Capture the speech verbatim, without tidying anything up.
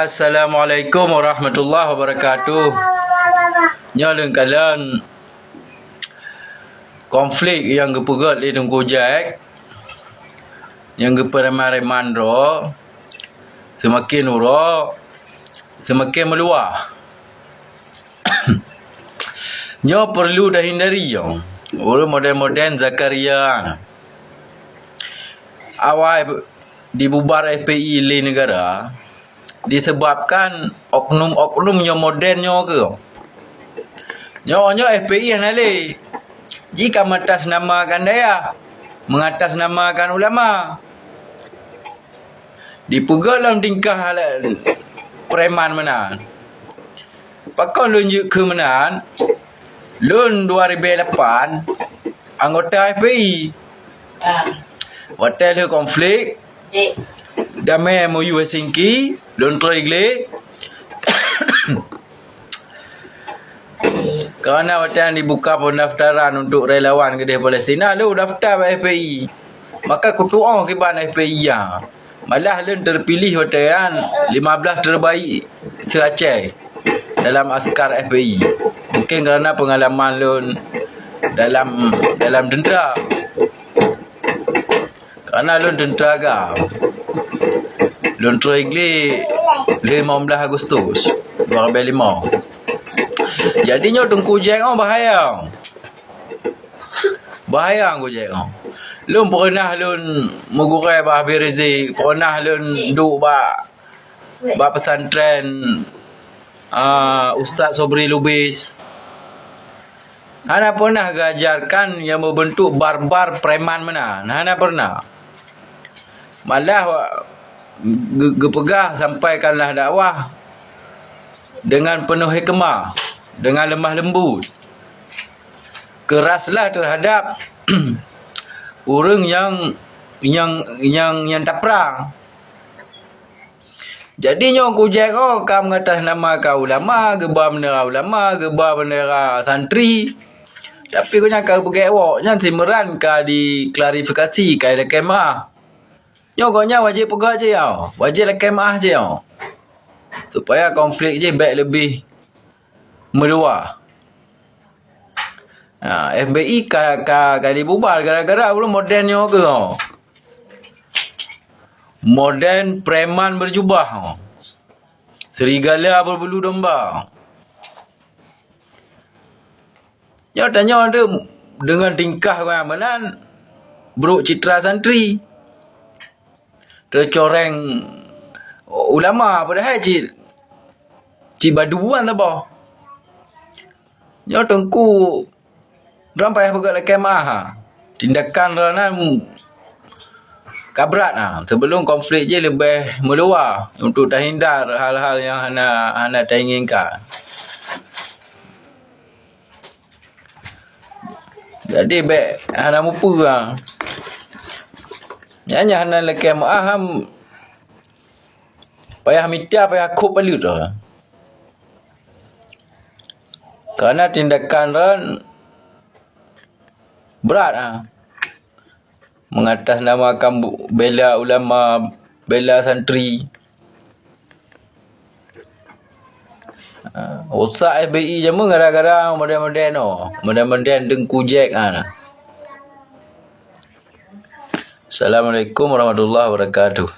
Assalamualaikum warahmatullahi wabarakatuh. Nyoe lôn kalon konflik nyang geupeugét lé Teungku Jack, nyang geupeureuman-reuman droe, seumaken uroe, seumaken meuluwah. Nyoe peurlu tahindari nyoe. Ureuëng modern-modern Zakaria. Awai dibubar F P I lé neugara disebabkan oknum-oknum nyang modern nyoe keuh. Nyoe, nyoe F P I hana lé. Jih ka mengatasnamakan dayah, mengatasnamakan ulama. Dipeugét lom tingkah preman meunan. Pakon lôn jeuet keu meunan? Lôn dua ribèe lapan anggota F P I. Ah. Watèe lheueh konflik, Dek. Damai M O U Helsinki, lôn troh Inggris. Karena watèe dibuka pendaftaran untuk relawan keudéh Palestina, lôn daftar bak F P I. Maka kutu'oh kiban F P I nyan. Malah lôn terpilih watèe nyan lima belas terbaik se-Aceh dalam askar F P I. Mungkin karena pengalaman lôn dalam, dalam tentera. Karena lôn tentera GAM. Lôn troh Inggris lheueh lima belas Agustus dua ribèe lima. Jadi nyoe Teungku Jack nyoe bahaya. Bahaya Teungku Jack nyoe. Lôn pernah lôn meugurèe bak Habib Rizik, pernah lôn duek bak, bak pesantren, ah, Ustaz Sobri Lubis. Hana pernah geuajarkan nyang berbentuk barbar preman meunan. Hana pernah. Malah wa-, geu-, geupeugah sampaikanlah dakwah dengan penuh hikmah, dengan lemah lembut. Keraslah terhadap ureuëng nyang, nyang, nyang, nyang taprang. Jadi nyoe Teungku Jack nyoe ka mengatasnamakan ulama, geuba bendera ulama, geuba bendera santri. Tapi gobnyan ka geupeugèt woe, nyan si Imran ka diklarifikasi, ka ilakèe meu'ah. Nyoe gobnyan wajéb peugah cit nyoe, wajéb lakèe meu'ah cit nyoe. Supaya konflik jih bèk leubeh meuluwa. Ha, F P I ka, ka, ka dibubar gara-gara ureuëng modern nyoe keuh. Modern preman berjubah. Serigala berbulu domba. Nyoe tanyoe tu dengan tingkah gobnyan meunan brok citra santri. Teucoreng ulama, padahai cit, cit baduan saboh. Nyoe Teungku Imran payah peugah lakèe meu'ah. Tindakan droeneuh ka brat, ha. Sebelum konflik jih leubeh meuluwa untuk tahindar hal-hal nyang hana, hana tainginkan. Jadi bèk hana mupeue, ha. Nyan nyang hana lakèe meu'ah, ha, payah mita, payah kôb balut, ha. Karena tindakan droen brat, ha. Mengatasnamakan bu-, bela ulama, bela santri. Ha, rusak F P I jameun gara-gara modern-modern nyoe. Modern-modern Teungku Jack, ha. Assalamualaikum warahmatullahi wabarakatuh.